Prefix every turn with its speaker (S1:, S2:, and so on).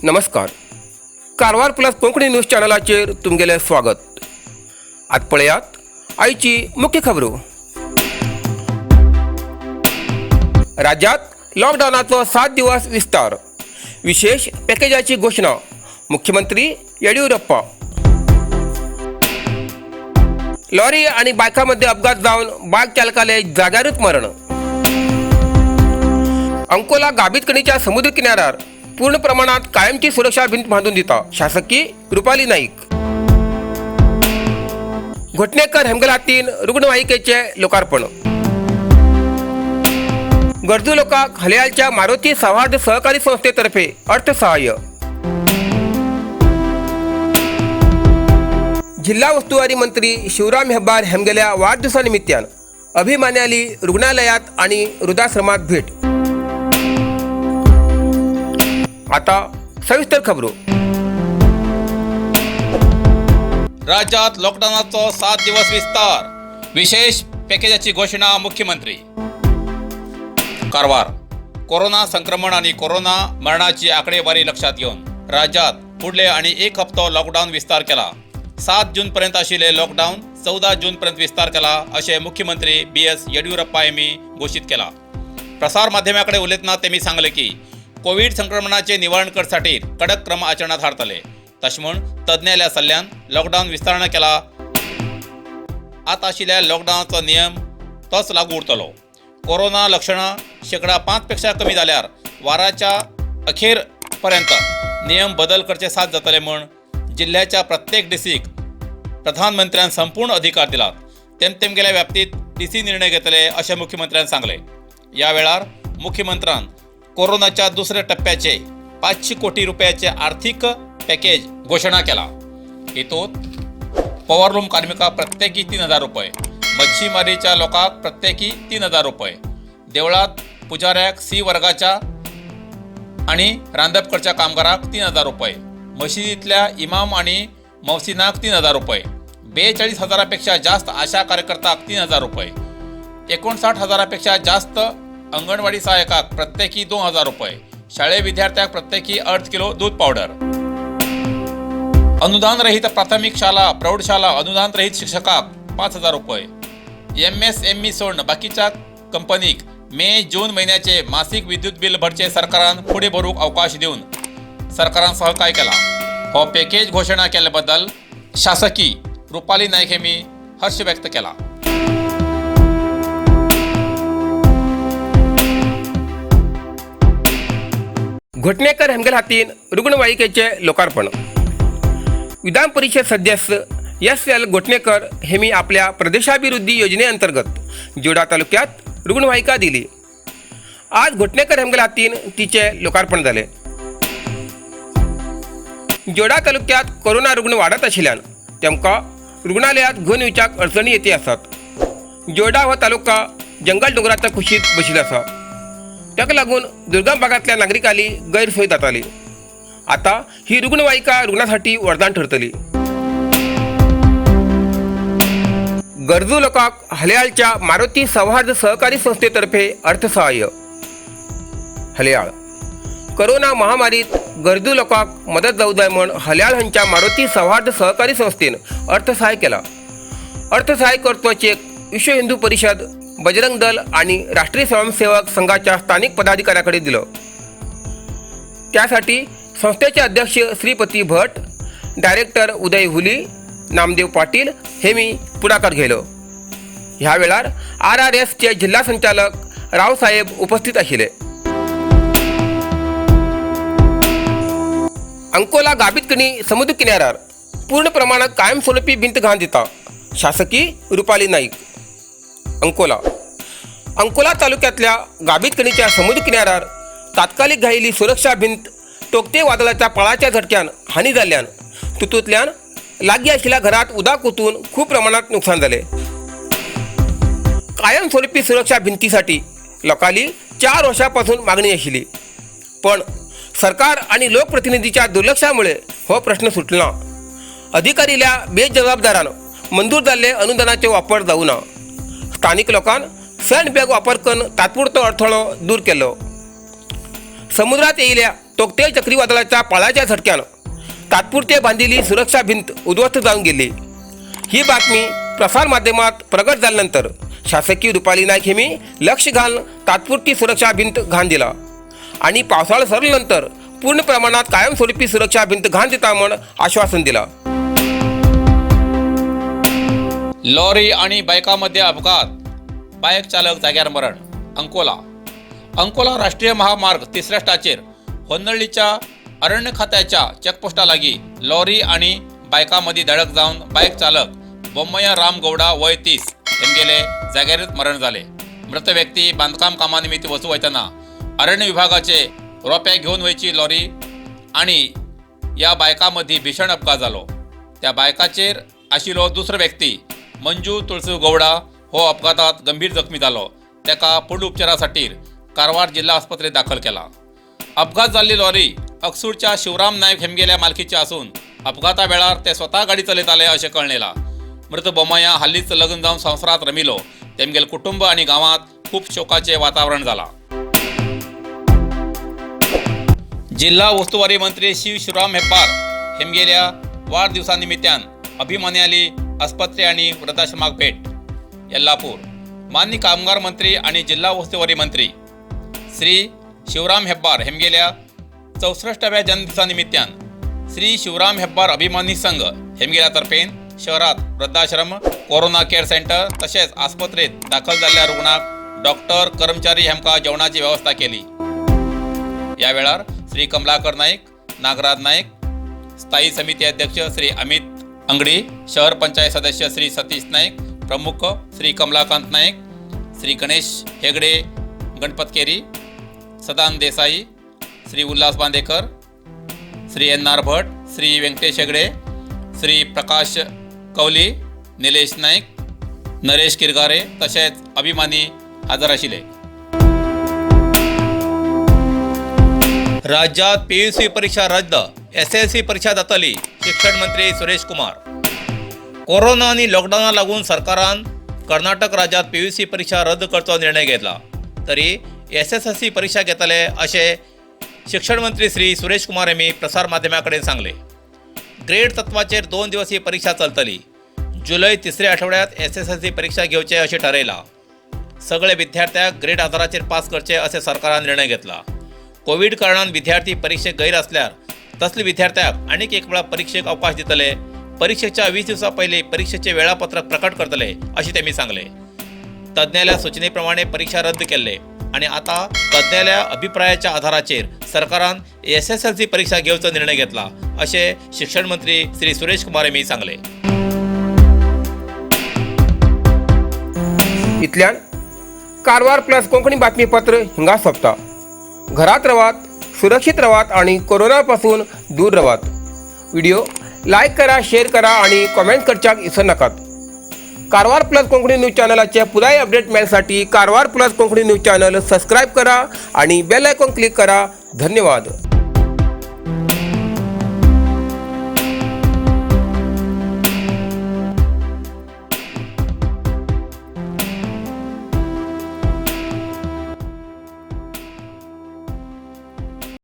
S1: नमस्कार, Karwar plus Konkani news चॅनलाचेर तुमगेलें स्वागत. आतां पळयात आयची मुख्य खबरो. राज्यात लॉकडावनाचो 7 दिवस विस्तार, विशेष पॅकेजाची घोशणा मुख्यमंत्री येडियुरप्पा. लॉरी आणि बायकामध्ये अपघात जावन बायक चालकाले जाग्यारूच मरण. अंकोला गाबीतकणीच्या समुद्र किनाऱ्यार पूर्ण प्रमाणात कायमची सुरक्षा भिंत बांधून दिता शासकीय रुपाली नाईक. घोटणेकर हेमगलातीन रुग्णवाहिकेचे लोकार्पण. गरजू लोकांक हलयालच्या मारुती सौहार्द सहकारी संस्थेतर्फे अर्थसहाय्य. जिल्हा वस्तुवारी मंत्री शिवराम हेब्बार हेमगेल्या वाढदिवसानिमित्तान अभिमान्याली रुग्णालयात आणि वृद्धाश्रमात भेट. आता सविस्तर खबरो.
S2: राज्यात लॉकडाऊनाचो 7 दिवस विस्तार, विशेष पॅकेजाची घोशणा मुख्यमंत्री. कारवार कोरोना संक्रमण आणि कोरोना मरणाची आकडेवारी लक्षात घेऊन राज्यात पुढले आणि एक हप्तो लॉकडाऊन विस्तार केला. 7 जून पर्यंत आशिल्ले लॉकडाऊन 14 जून पर्यंत विस्तार केला अशें मुख्यमंत्री बी एस येडियुरप्पा यांनी घोशीत केला. प्रसार माध्यमाकडे उलयतना तेमी सांगले की कोविड संक्रमणाचे निवारण करसाठी कडक क्रम आचरणात हाडतले. तशें म्हूण तज्ञांल्या सल्ल्यान लॉकडाऊन विस्तारणा केला. आतां आशिल्ल्या लॉकडावनाचो नियम तोच लागू उरतलो. कोरोना लक्षणां 5% पेक्षा कमी जाल्यार वाराच्या अखेर पर्यंत नियम बदल करचे साथ जातले म्हूण जिल्ह्याच्या प्रत्येक डीसीक प्रधानमंत्र्यान संपूर्ण अधिकार दिलात. तेम तेमगेल्या व्याप्तीत डीसी निर्णय घेतले अशें मुख्यमंत्र्यान सांगलें. ह्या वेळार मुख्यमंत्र्यान कोरोनाच्या दुसऱ्या टप्प्याचे 500 कोटी रुपयाचे आर्थिक पॅकेज घोशणा केला. हेतूत पॉवरलूम कार्मिकांक प्रत्येकी 3,000 रुपये, मच्छीमारीच्या लोकांक प्रत्येकी 3,000 रुपये, देवळात पुजाऱ्याक सी वर्गाच्या आणि रांदप करच्या कामगाराक 3,000 रुपये, मशिदींतल्या इमाम आणि मौसिनाक 3,000 रुपये, 42 हजारापेक्षा जास्त आशा कार्यकर्त्याक 3,000 रुपये, 59 हजारापेक्षा जास्त अंगणवाडी सहायकाक प्रत्येकी 2,000 रुपये, शाळे विद्यार्थ्याक प्रत्येकी अर्द किलो दूध पावडर, अनुदानरहित प्राथमिक शाळा प्रौढशाळा अनुदानरहित शिक्षकाक 5,000 रुपये, एमएसएमई सोडून बाकीच्या कंपनीक मे जून महिन्याचे मासिक विद्युत बिल भरचे सरकारान फुडें भरूंक अवकाश दिवन सरकारान सहकार्य केला. हो पॅकेज घोशणा केल्ल्या बद्दल शासकी रुपाली नायक यांनी हर्ष व्यक्त केला.
S1: घोटणेकर हेमगेल हातीन रुग्णवाहिकेचे लोकार्पण. विधान परिषद सदस्य एस एल घोटणेकर हे मी आपल्या प्रदेशाभिवृद्धी योजनेअंतर्गत जोडा तालुक्यात रुग्णवाहिका दिली. आज घोटणेकर हेमगेल हातीन तिचे लोकार्पण जाले. जोडा तालुक्यात कोरोना रुग्ण वाडत आशिल्ल्यान तेमकां रुग्णालयात घेवन येवच्याक अडचणी येती आसात. जोडा हो तालुका जंगल दोंगराच्या कुशीत बशिल्लो आसा. ताका लागून दुर्गम भागांतल्या नागरिकांली गैरसोय जाताली. आता ही रुग्णवाहिका रुग्णासाठी वरदान ठरतली. गरजू लोकांक हलयाळच्या मारुती सौहार्द सहकारी संस्थेतर्फे अर्थसहाय्य. हलयाळ कोरोना महामारीत गरजू लोकांक मदत जावं जाय म्हूण हलयाळ हांच्या मारुती सौहार्द सहकारी संस्थेन अर्थसहाय्य केला. अर्थसहाय्य करचो चेक विश्व हिंदू परिषद, बजरंग दल आणि राष्ट्रीय स्वयंसेवक संघाच्या स्थानिक पदाधिकाऱ्याकडे दिलं. त्यासाठी संस्थेचे अध्यक्ष श्रीपती भट, डायरेक्टर उदय हुली, नामदेव पाटील हे मी पुढाकार घेलो. ह्या वेळार आर आर एसचे जिल्हा संचालक रावसाहेब उपस्थित आशिल्ले. अंकोला गाबीतकणी समुद्र किनाऱ्यार पूर्ण प्रमाणात कायमस्वरूपी भिंत घाण दिता शासकी रुपाली नाईक. अंकोला अंकोला तालुक्यातल्या गाबीतकणीच्या समुद्र किनाऱ्यार तात्कालिक घायिल्ली सुरक्षा भिंत तोक्ते वादळाच्या पाळाच्या झटक्यान हानी जाल्ल्यान तितूंतल्यान लागीं आशिल्ल्या घरात उदक ओतून खूब प्रमाणात नुकसान जालें. कायमस्वरूपी सुरक्षा भिंतीसाठी लोकांली 4 वर्षां पासून मागणी आशिल्ली, पण सरकार आणि लोकप्रतिनिधीच्या दुर्लक्षामुळे हो प्रश्न सुटलो ना. अधिकारील्या बेजबाबदारान मंजूर जाल्ले अनुदानाचो वापर जावं ना. स्थानिक लोकांन सँड बॅग वापर करून तात्पुरतो अडथळो दूर केलो. समुद्रात येयल्या तोक्ते चक्रीवादळाच्या पाळाच्या झटक्यानं तात्पुरते बांधलेली सुरक्षा भिंत उद्ध्वस्त जाऊन गेली. ही बातमी प्रसारमाध्यमात प्रगट झाल्यानंतर शासकीय रुपाली नाईक हेमी लक्ष घालून तात्पुरती सुरक्षा भिंत घाण दिला आणि पावसाळा सरल्यानंतर पूर्ण प्रमाणात कायमस्वरूपी सुरक्षा भिंत घाण देता म्हण आश्वासन दिलं.
S2: लॉरी आणि बायकामध्ये अपघात, बायक चालक जाग्यार मरण. अंकोला. अंकोला राष्ट्रीय महामार्ग तिसऱ्या स्टाचेर होन्नळीच्या अरण्य खात्याच्या चेकपोस्टा लागीं लॉरी आणि बायकामध्ये धडक जावन बायक चालक बोम्मय्या राम गौडा वय 30 हेमगेले जाग्यारच मरण जाले. मृत व्यक्ती बांधकाम कामानिमित्त वचू वयतना अरण्य विभागाचे रोपे घेवन वयची लॉरी आणि या बायकामध्ये भीषण अपघात जालो. त्या बायकाचेर आशिल्लो दुसरो व्यक्ती मंजू तुळसू गौडा हो अपघातात गंभीर जखमी जालो. ताका फुडल्या उपचारा खातीर कारवार जिल्हा आस्पत्रेत दाखल केला. अपघात जाल्ली लॉरी अक्सूरच्या शिवराम नायक हेमगेल्या मालकीची आसून अपघाता वेळार ते स्वता गाडी चलयताले अशें कळ्ळें. मृत बोमाया हालींच लग्न जावन संवसारांत रमिलो. तेमगेले कुटुंब आनी गांवांत खूब शोकाचें वातावरण जालां. जिल्हा उस्तवारी मंत्री शिव शिवराम हेब्बार हेमगेल्या वाढदिवसा निमित्तान अभिमान्याली आस्पत्रे आणि वृद्धाश्रमाक भेट. येल्लापूर. मान्य कामगार मंत्री आणि जिल्हा उस्तवारी मंत्री श्री शिवराम हेब्बार हेमगेल्या 64व्या जन्मदिवसानिमित्तान श्री शिवराम हेब्बार अभिमानी संघ हेमगेल्या तर्फेन शहरात वृद्धाश्रम, कोरोना केअर सेंटर तसेच आस्पत्रेत दाखल जाल्ल्या रुग्णाक डॉक्टर, कर्मचारी हेमकां जेवणाची व्यवस्था केली. या वेळार श्री कमलाकर नाईक, नागराज नाईक, स्थायी समिती अध्यक्ष श्री अमित अंगडी, शहर पंचायत सदस्य श्री सतीश नाईक, प्रमुख श्री कमलाकांत नाईक, श्री गणेश हेगडे गणपतकेरी, सदानंद देसाई, श्री उल्हास बांदेकर, श्री एन आर भट, श्री व्यंकटेश हेगडे, श्री प्रकाश कवली, निलेश नाईक, नरेश किरगारे तशेंच अभिमानी हजर आशिल्ले. राज्यात पीयूसी परीक्षा रद्द, एसएलसी परीक्षा जातली, शिक्षण मंत्री सुरेश कुमार. कोरोना आनी लॉकडावनाक लागून सरकारान कर्नाटक राज्यात पीयूसी परीक्षा रद्द करचो निर्णय घेतला तरी एसएसएलसी परीक्षा घेतले अशें शिक्षण मंत्री श्री सुरेश कुमार यांनी प्रसार माध्यमां कडेन सांगलें. ग्रेड तत्वाचेर 2 दिवस ही परीक्षा चलतली. जुलय तिसऱ्या आठवड्यात एसएसएलसी परीक्षा घेवचे अशें ठरयलां. सगळे विद्यार्थ्यांक ग्रेड आधाराचेर पास करचे असे सरकारान निर्णय घेतला. कोवीड कारणान विद्यार्थी परीक्षेक गैर आसल्यार तसले विद्यार्थ्यांक आनीक एक वेळा परीक्षेक अवकाश दितले. परीक्षेच्या 20 दिवसां पयलीं परीक्षेचे वेळापत्रक प्रकट करतले अशें तेमी सांगले. तज्ञाल्या सुचनेप्रमाणे परीक्षा रद्द केल्ले आनी आतां तज्ञाल्या अभिप्रायाच्या आधाराचेर सरकारान एसएसएलसी परीक्षा घेवचो निर्णय घेतला अशें शिक्षण मंत्री श्री सुरेश कुमार यांनी सांगले.
S1: इतल्यान कारवार प्लस कोंकणी बातमीपत्र हिंगा सोंपता. घरात रावात, सुरक्षित रावात आणि कोरोना पासून दूर रावात. व्हिडिओ लायक करा, शेअर करा आणि कॉमेंट करच्याक विसर नाकात. कारवार प्लस कोंकणी न्यूज चॅनलाचे पुराय अपडेट मेळसाठी Karwar plus Konkani news channel subscribe करा आणि बेल आयकॉन क्लिक करा. धन्यवाद.